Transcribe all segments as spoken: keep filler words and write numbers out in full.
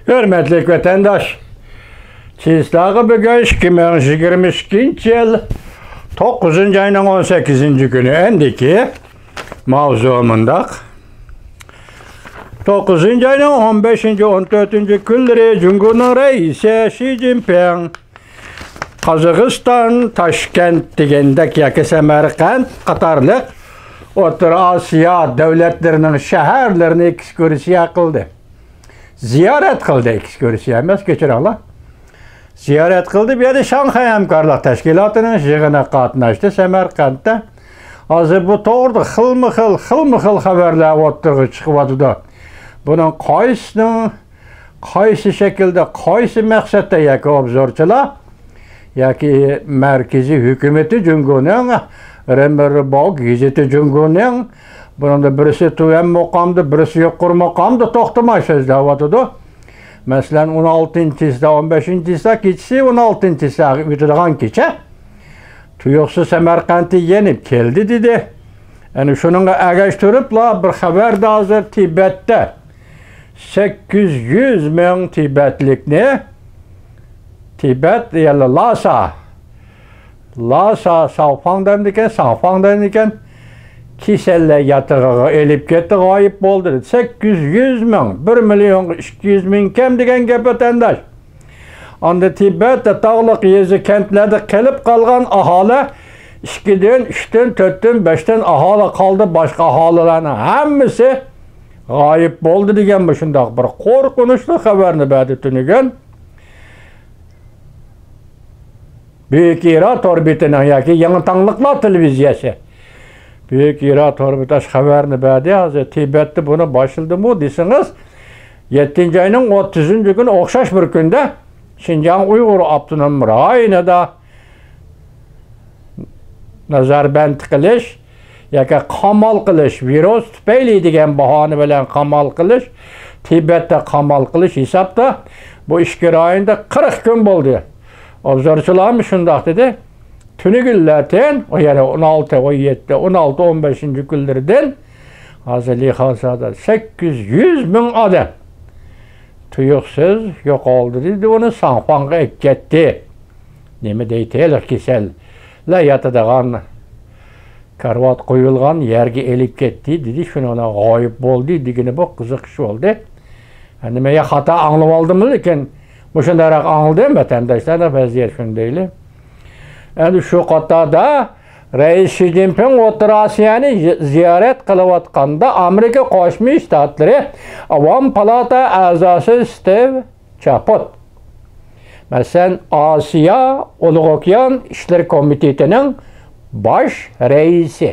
ھۆرمەتلىك ۋەتەنداش، چىسلاغا بۈگۈن ئىككى مىڭ يىگىرمە ئىككىنچى يىل توققۇزىنچى ئاينىڭ ئون سەككىزىنچى كۈنى. ئەندىكى ماۋزۇ مۇنداق. توققۇزىنچى ئاينىڭ ئون بەشىنچى، ئون تۆتىنچى كۈنلىرى جۇڭگونىڭ رەئىسى شى جىنپىڭ قازاقىستان، تاشكەنت دېگەندەك ياكى سەمەرقەنت قاتارلىق ئوتتۇرا ئاسىيا دۆلەتلىرىنىڭ شەھەرلىرىنى ئېكسكۇرسىيە قىلدى. زىيارەت قىلدى، ئېكسكۇرسىيە ئەمەس، كەچۈرۈڭلار. زىيارەت قىلدى، بۇ يەردە شاڭخەي ھەمكارلىق تەشكىلاتىنىڭ يىغىنىغا قاتناشتى سەمەرقەنتتە. ھازىر بۇ توغرىدا خىلمۇ خىل، خىلمۇ خىل خەۋەرلەر ئوتتۇرىغا چىقىۋاتىدۇ. بۇنىڭ قايسىنىڭ، قايسى شەكىلدە، قايسى مەقسەتتە ياكى ئوبزورچىلار ياكى مەركىزىي ھۆكۈمىتى جۇڭگونىڭ، رېنمېرباۋ گېزىتى جۇڭگونىڭ، بۇنىڭدا بىرسى تۆۋەن مۇقامدا، بىرسى يۇقىرى مۇقامدا توختىماي سۆزلەۋاتىدۇ. مەسىلەن، ئون ئالتىنچى چىسلا، ئون بەشىنچى چىسلا كېچىسى، ئون ئالتىنچى چىسلاغا ئۆتىدىغان كېچە تۇيۇقسىز سەمەرقەنتتە يېنىپ كەلدى دېدى. ئەنە شۇنىڭغا ئەگەشتۈرۈپلا بىر خەۋەردە ھازىر تىبەتتە سەككىز يۈز مىڭ تىبەتلىكنى، تىبەت، يەنى لاسا، لاسا ساۋفاڭ دەمدىكەن، ساڭفاڭ دەمدىكەن، كېسەللەر ياتىقىغا ئېلىپ كەتتى، غايىب بولدى. سەككىز يۈز مىڭ، بىر مىليونغا ئىككى يۈز مىڭ كەم دېگەن گەپ، ۋەتەنداش. ئاندىن تىبەتتە تاغلىق يېزا، كەنتلەردە قېلىپ قالغان ئاھالە، ئىككىدىن، ئۈچتىن، تۆتتىن، بەشتىن ئاھالە قالدى، باشقا ئاھالىلەرنىڭ ھەممىسى غايىب بولدى دېگەن مۇشۇنداق بىر قورقۇنچلۇق خەۋەرنى بەردى تۈنۈگۈن. بۈيۈك ئىرا تور بېتىنىڭ ياكى يېڭى تاڭلىقلار تېلېۋىزىيەسى بۈيۈك ئىرا تور بېتى ئاشۇ خەۋەرنى بەردى. ھازىر تىبەتتە بۇنى باشلىدىمۇ دېسىڭىز، يەتتىنچى ئاينىڭ ئوتتۇزىنچى كۈنى ئوخشاش بىر كۈندە شىنجاڭ ئۇيغۇر ئاپتونوم رايونىدا نازاربەند قىلىش ياكى قامال قىلىش، ۋىرۇس تۈپەيلى دېگەن باھانە بىلەن قامال قىلىش، تىبەتتە قامال قىلىش ھېسابتا بۇ ئىككى رايوندا قىرىق كۈن بولدى. ئوبزورچىلارمۇ شۇنداق دېدى. تۈنۈگۈنلەردىن، يەنى ئون ئالتە، ئون يەتتە، ئون ئالتە، ئون بەشىنچى كۈنلىرىدىن ھازىر لىخاسادا سەككىز يۈز مىڭ ئادەم تۇيۇقسىز يوقالدى دېدى، ئۇنى ساڭفاڭغا ئەكەتتى. نېمە دەيتەيلى، كېسەللەر ياتىدىغان كارىۋات قويۇلغان يەرگە ئېلىپ كەتتى دېدى، شۇنىڭ بىلەن غايىب بولدى دېگىنى بۇ قىزىق ئىش بولدى. ئەندى مەن يا خاتا ئاڭلىۋالدىممۇ، لېكىن مۇشۇنداقراق ئاڭلىدىم، ۋەتەنداشلار، ۋەزىيەت شۇنى دەيلى. ئەندى شۇ قاتاردا رەئىس شى جىنپىڭ ئوتتۇرا ئاسىيانى زىيارەت قىلىۋاتقاندا، ئامېرىكا قوشما شتاتلىرى ئاۋام پالاتا ئەزاسى ستىۋ چاپوت، مەسىلەن، ئاسىيا ئۇلۇغ ئوكيان ئىشلىرى كومىتېتىنىڭ باش رەئىسى،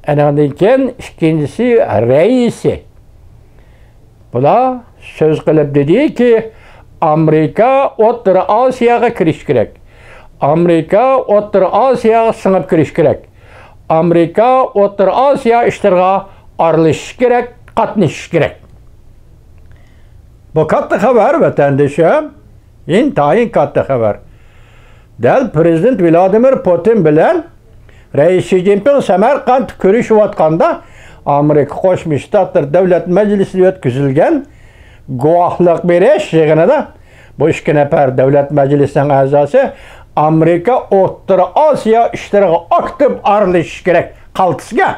ئەنىڭدىن كېيىن ئىككىنچىسى رەئىسى، بۇلار سۆز قىلىپ دېدىكى، ئامېرىكا ئوتتۇرا ئاسىياغا كىرىش كېرەك. ئامېرىكا ئوتتۇرا ئاسىياغا سىڭىپ كىرىش كېرەك. ئامېرىكا ئوتتۇرا ئاسىيا ئىشلىرىغا ئارىلىشىش كېرەك، قاتنىشىش كېرەك. بۇ كاتتا خەۋەر، ۋەتەندىشىم. ئىنتايىن كاتتا خەۋەر. دەل پىرېزىدېنت ۋلادىمىر پۇتىن بىلەن رەئىس شى جىنپىڭ سەمەرقەنتتە كۆرۈشۈۋاتقاندا، ئامېرىكا قوشما شتاتلىرى دۆلەت مەجلىسىدە ئۆتكۈزۈلگەن گۇۋاھلىق بېرىش يىغىنىدا بۇ ئىككى نەپەر دۆلەت مەجلىسىنىڭ ئەزاسى ئامېرىكا ئوتتۇرا ئاسىيا ئىشلىرىغا ئاكتىپ ئارىلىشىش كېرەك. قالتىس گەپ.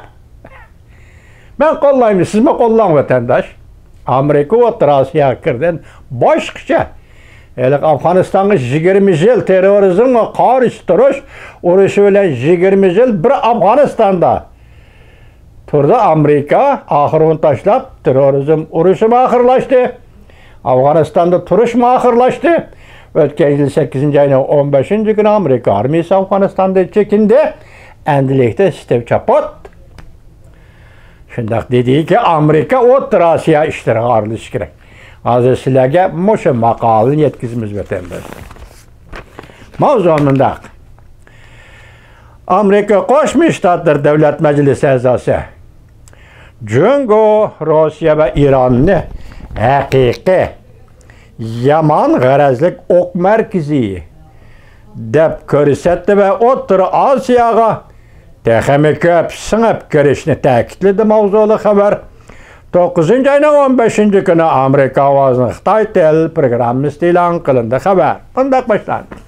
مەن قوللايمەن، سىزمۇ قوللاڭ، ۋەتەنداش. ئامېرىكا ئوتتۇرا ئاسىياغا كىردى. باشقىچە، ھېلىقى ئافغانىستانغا يىگىرمە يىل تېررورىزمغا قارشى تۇرۇش ئۇرۇشى بىلەن يىگىرمە يىل بىر ئافغانىستاندا تۇردى ئامېرىكا. ئاخىرى ئۇنى تاشلاپ، تېررورىزم ئۇرۇشىمۇ ئاخىرلاشتى. ئافغانىستاندا تۇرۇشمۇ ئاخىرلاشتى. ئۆتكەن يىل سەككىزىنچى ئاينىڭ ئون بەشىنچى كۈنى ئامېرىكا ئارمىيىسى ئافغانىستاندىن چېكىندى. ئەمدىلىكتە ستىۋ چاپوت شۇنداق دېدىكى، ئامېرىكا ئوتتۇرا ئاسىيا ئىشلىرىغا ئارىلىشىش كېرەك. ھازىر سىلەرگە مۇشۇ ماقالىنى يەتكۈزىمىز، ۋەتەنداشلار. ماۋزۇ مۇنداق. ئامېرىكا قوشما شتاتلىرى دۆلەت مەجلىسى ئەزاسى جۇڭگو، روسىيە ۋە ئىراننى ھەقىقىي يامان غەرەزلىك ئوق مەركىزى دەپ كۆرسەتتى ۋە ئوتتۇرا ئاسىياغا تېخىمۇ كۆپ سىڭىپ كىرىشنى تەكىتلىدى. ماۋزۇلۇق خەۋەر. توققۇزىنچى ئاينىڭ ئون بەشىنچى كۈنى ئامېرىكا ئاۋازىنىڭ خىتاي تېلېپروگراممىسىدا ئېلان قىلىندى. خەۋەر مۇنداق باشلاندى.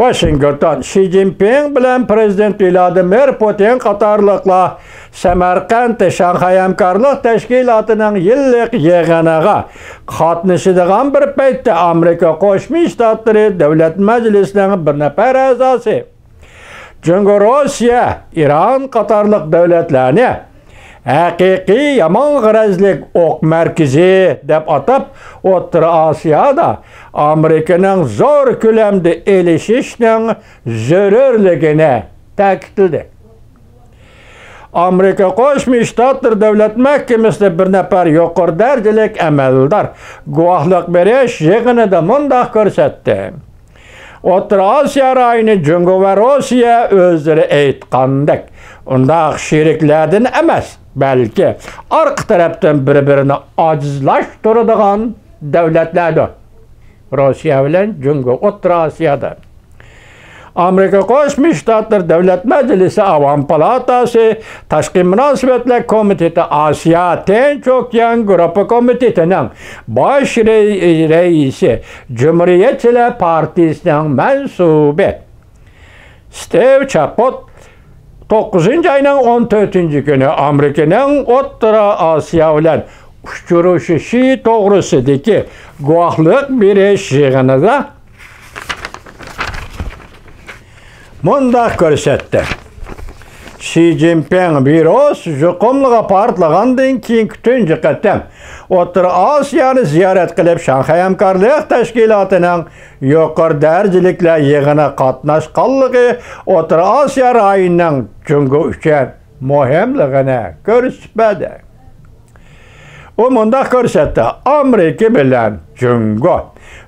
ۋاشىنگتون، شى جىنپىڭ بىلەن پىرېزىدېنت ۋلادىمىر پۇتىن قاتارلىقلار سەمەرقەنتتە شاڭخەي ھەمكارلىق تەشكىلاتىنىڭ يىللىق يىغىنىغا قاتنىشىدىغان بىر پەيتتە، ئامېرىكا قوشما شتاتلىرى دۆلەت مەجلىسىنىڭ بىر نەپەر ئەزاسى جۇڭگو، روسىيە، ئىران قاتارلىق دۆلەتلەرنى ھەقىقىي يامان غەرەزلىك ئوق مەركىزى دەپ ئاتاپ، ئوتتۇرا ئاسىيادا ئامېرىكىنىڭ زور كۆلەمدە ئېلىشىشنىڭ زۆرۈرلۈكىنى تەكىتلىدى. ئامېرىكا قوشما شتاتلىرى دۆلەت مەھكىمىسىدە بىر نەپەر يۇقىرى دەرىجىلىك ئەمەلدار گۇۋاھلىق بېرىش يىغىنىدا مۇنداق كۆرسەتتى. ئوتتۇرا ئاسىيا رايونى جۇڭگو ۋە روسىيە ئۆزلىرى ئېيتقاندەك ئۇنداق شېرىكلەردىن ئەمەس، بەلكى ئارقا تەرەپتىن بىر-بىرىنى ئاجىزلاشتۇرىدىغان دۆلەتلەردۇر. روسىيە بىلەن جۇڭگو ئوتتۇرا ئاسىيادا. ئامېرىكا قوشما شتاتلىرى دۆلەت مەجلىسى ئاۋام پالاتاسى تاشقى مۇناسىۋەتلەر كومىتېتى ئاسىيا تىنچ ئوكيان گۇرۇپپا كومىتېتىنىڭ باش رەي-، رەئىسى، جۇمھۇرىيەتچىلەر پارتىيىسىنىڭ مەنسۇبى ستىۋ چاپوت توققۇزىنچى ئاينىڭ ئون تۆتىنچى كۈنى ئامېرىكىنىڭ ئوتتۇرا ئاسىيا بىلەن ئۇچرىشىشى توغرىسىدىكى گۇۋاھلىق بېرىش يىغىنىدا مۇنداق كۆرسەتتى. شى جىنپىڭ ۋىرۇس يۇقۇملۇقى پارتلىغاندىن كېيىنكى تۇنجى قېتىم ئوتتۇرا ئاسىيانى زىيارەت قىلىپ، شاڭخەي ھەمكارلىق تەشكىلاتىنىڭ يۇقىرى دەرىجىلىكلەر يىغىنىغا قاتناشقانلىقى ئوتتۇرا ئاسىيا رايونىنىڭ جۇڭگو ئۈچۈن مۇھىملىقىنى كۆرسىتىپ بەردى. ئۇ مۇنداق كۆرسەتتى، ئامېرىكا بىلەن جۇڭگو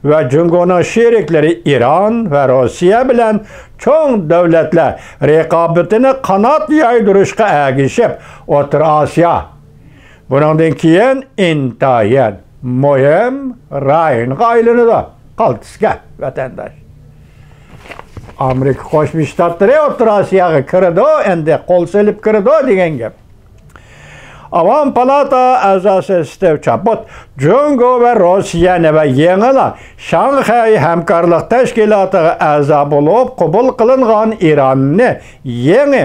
ۋە جۇڭگونىڭ شېرىكلىرى ئىران ۋە روسىيە بىلەن چوڭ دۆلەتلەر رىقابىتىنى قانات يايدۇرۇشقا ئەگىشىپ، ئوتتۇرا ئاسىيا بۇنىڭدىن كېيىن ئىنتايىن مۇھىم رايونغا ئايلىنىدۇ. قالتىسكەن ۋەتەنداش. ئامېرىكا قوشما شتاتلىرى ئوتتۇرا ئاسىياغا كىرىدۇ، ئەمدى قول سېلىپ كىرىدۇ دېگەن گەپ. ئاۋام پالاتا ئەزاسى ستىۋ چاپوت جۇڭگو ۋە روسىيەنى ۋە يېڭىلا شاڭخەي ھەمكارلىق تەشكىلاتىغا ئەزا بولۇپ قوبۇل قىلىنغان ئىراننى يېڭى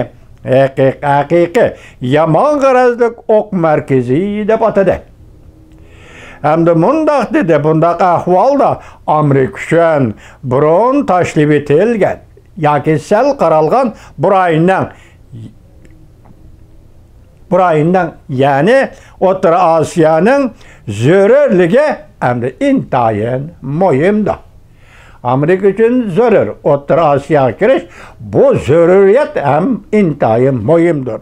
ھەقىق-، ھەقىقىي يامان غەرەزلىك ئوق مەركىزى دەپ ئاتىدى. ھەمدە مۇنداق دېدى، بۇنداق ئەھۋالدا ئامېرىكا ئۈچۈن بۇرۇن تاشلىۋېتىلگەن ياكى سەل قارالغان بۇ رايوننىڭ، بۇ رايوننىڭ، يەنى ئوتتۇرا ئاسىيانىڭ زۆرۈرلۈكى ئەمدى ئىنتايىن مۇھىمدۇر. ئامېرىكا ئۈچۈن زۆرۈر ئوتتۇرا ئاسىياغا كىرىش، بۇ زۆرۈرىيەت ھەم ئىنتايىن مۇھىمدۇر.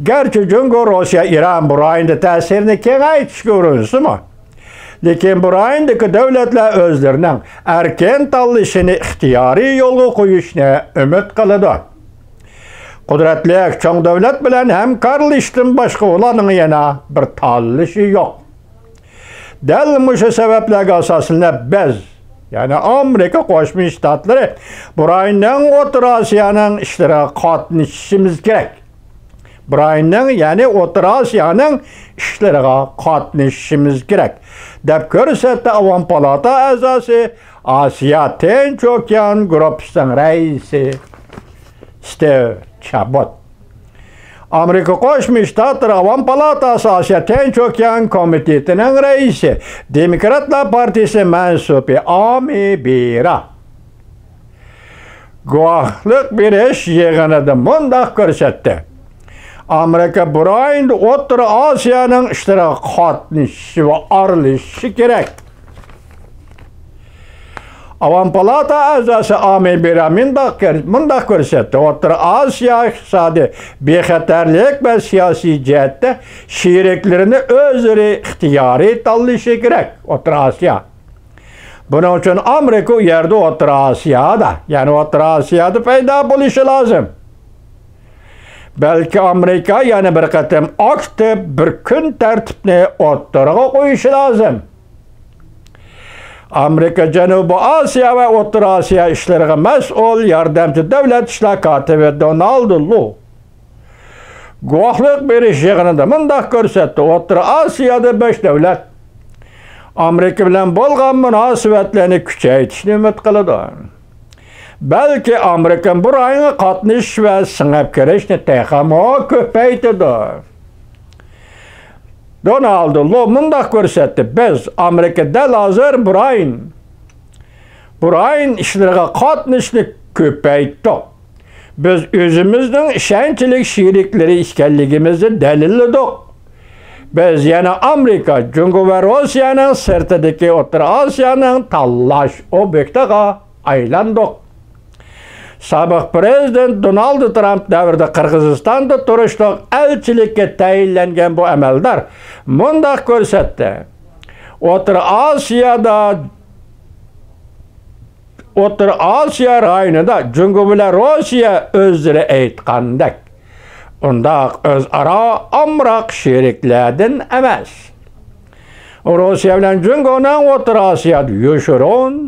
گەرچە جۇڭگو، روسىيە، ئىران بۇ رايوندا تەسىرىنى كېڭەيتىشكە ئۇرۇنسىمۇ، لېكىن بۇ رايوندىكى دۆلەتلەر ئۆزلىرىنىڭ ئەركىن تاللىشىنى ئىختىيارىي يولغا قويۇشنى ئۈمىد قىلىدۇ. قۇدرەتلىك چوڭ دۆلەت بىلەن ھەمكارلىشىشتىن باشقا ئۇلارنىڭ يەنە بىر تاللىشى يوق. دەل مۇشۇ سەۋەبلەرگە ئاساسلىنىپ بىز، يەنى ئامېرىكا قوشما شتاتلىرى، بۇ رايوننىڭ ئوتتۇرا ئاسىيانىڭ ئىشلىرىغا قاتنىشىشىمىز كېرەك. بۇ رايوننىڭ، يەنى ئوتتۇرا ئاسىيانىڭ ئىشلىرىغا قاتنىشىشىمىز كېرەك، دەپ كۆرسەتتى ئاۋام پالاتا ئەزاسى، ئاسىيا تىنچ ئوكيان گۇرۇپپىسىنىڭ رەئىسى ستىۋ چابوت. ئامېرىكا قوشما شتاتلىرى ئاۋام پالاتاسى ئاسىيا تىنچ ئوكيان كومىتېتىنىڭ رەئىسى، دېموكراتلار پارتىيىسى مەنسۇپى ئامى بېرا گۇۋاھلىق بېرىش يىغىنىدا مۇنداق كۆرسەتتى: ئامېرىكا بۇ رايوندا ئوتتۇرا ئاسىيانىڭ ئىشلىرىغا قاتنىشىشى ۋە ئارىلىشىشى كېرەك. ئاۋام پالاتا ئەزاسى ئامى بېرا مۇنداق كۆر-، مۇنداق كۆرسەتتى: ئوتتۇرا ئاسىيا ئىقتىسادىي بىخەتەرلىك ۋە سىياسىي جەھەتتە شېرىكلىرىنى ئۆزلىرى ئىختىيارىي تاللىشى كېرەك. ئوتتۇرا ئاسىيا. بۇنىڭ ئۈچۈن ئامېرىكا ئۇ يەردە ئوتتۇرا ئاسىيادا، يەنى ئوتتۇرا ئاسىيادا پەيدا بولۇشى لازىم. بەلكى ئامېرىكا يەنە بىر قېتىم ئاكتىپ بىر كۈن تەرتىپنى ئوتتۇرىغا قويۇشى لازىم. ئامېرىكا جەنۇبىي ئاسىيا ۋە ئوتتۇرا ئاسىيا ئىشلىرىغا مەسئۇل ياردەمچى دۆلەت ئىشلار كاتىپى دونالد لۇ گۇۋاھلىق بېرىش يىغىنىدا مۇنداق كۆرسەتتى: ئوتتۇرا ئاسىيادا بەش دۆلەت ئامېرىكا بىلەن بولغان مۇناسىۋەتلەرنى كۈچەيتىشنى ئۈمىد قىلىدۇ. بەلكى ئامېرىكا بۇ رايونغا قاتنىشىش ۋە سىڭىپ كىرىشنى تېخىمۇ كۆپەيتىدۇ. دونالد لو مۇنداق كۆرسەتتى: بىز ئامېرىكا دەل ھازىر بۇ رايون، بۇ رايون ئىشلىرىغا قاتنىشىشنى كۆپەيتتۇق. بىز ئۆزىمىزنىڭ ئىشەنچلىك شېرىكلىرى ئىكەنلىكىمىزنى دەلىللىدۇق. بىز يەنە ئامېرىكا، جۇڭگو ۋە روسىيەنىڭ سىرتىدىكى ئوتتۇرا ئاسىيانىڭ تاللاش ئوبيېكتىغا ئايلاندۇق. سابىق پىرېزىدېنت دونالد ترامپ دەۋرىدە قىرغىزىستاندا تۇرۇشلۇق ئەلچىلىككە تەيىنلەنگەن بۇ ئەمەلدار مۇنداق كۆرسەتتى: ئوتتۇرا ئاسىيادا، ئوتتۇرا ئاسىيا رايونىدا جۇڭگو بىلەن روسىيە ئۆزلىرى ئېيتقاندەك ئۇنداق ئۆزئارا ئامراق شېرىكلەردىن ئەمەس. روسىيە بىلەن جۇڭگونىڭ ئوتتۇرا ئاسىيادا يوشۇرۇن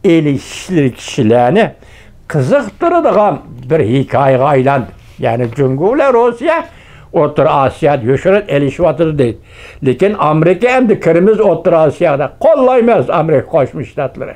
ئېلىشىشلىرى قىزىقتۇرىدىغان بىر ھېكايىگە ئايلاندى. يەنى جۇڭگو بىلەن روسىيە ئوتتۇرا ئاسىيادا يوشۇرۇن ئېلىشىۋاتىدۇ دەيدۇ. لېكىن ئامېرىكا ئەمدى كىرىمىز ئوتتۇرا ئاسىياغا، قوللايمىز ئامېرىكا قوشما شتاتلىرى.